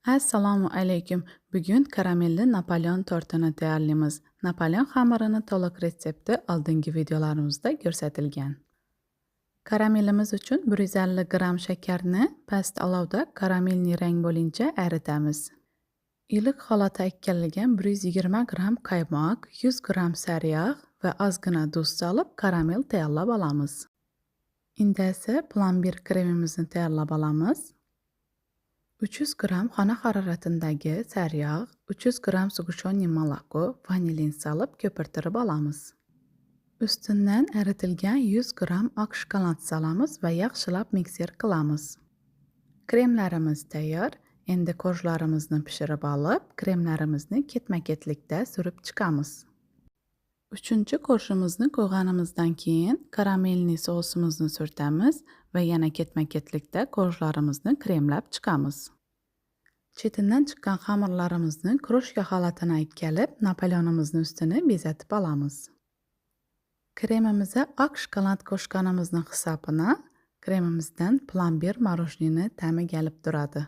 Assalomu alaykum. Bugun karamelli Napoleon tortini tayyorlaymiz. Napoleon xamirini to'liq retsepti oldingi videolarimizda ko'rsatilgan. Karamelimiz uchun 150 gramm shakarni past olovda karamelniy rang bo'lincha eritamiz. Iliq holatda akkarilgan 120 gramm qaymoq, 100 gramm sariyog' va ozgina duz solib karamel tayyorlab olamiz. Endi esa plombir kremimizni tayyorlab olamiz. 300 gramm xona haroratidagi sariyog', 300 gramm сгущённый молоко, vanilin solib ko'pirtirib olamiz. Ustidan eritilgan 100 gramm oq shokolad solamiz va yaxshilab mikser qilamiz. Kremlarimiz tayyor. Endi korjlarimizni pishirib olib, kremlarimizni ketma-ketlikda surib chiqamiz. Uchinchi korjimizni qo'yganimizdan keyin karamelniy sousimizni surtamiz va yana ketma-ketlikda korjlarimizni kremlab chiqamiz. Chetidan chiqqan xamirlarimizni крошка holatini kelib, Napoleonimizni ustini bezatib olamiz. Kremimizga oq shokolad qo'shganimizni hisobina kremimizdan plombir мороженое ta'mi kelib turadi.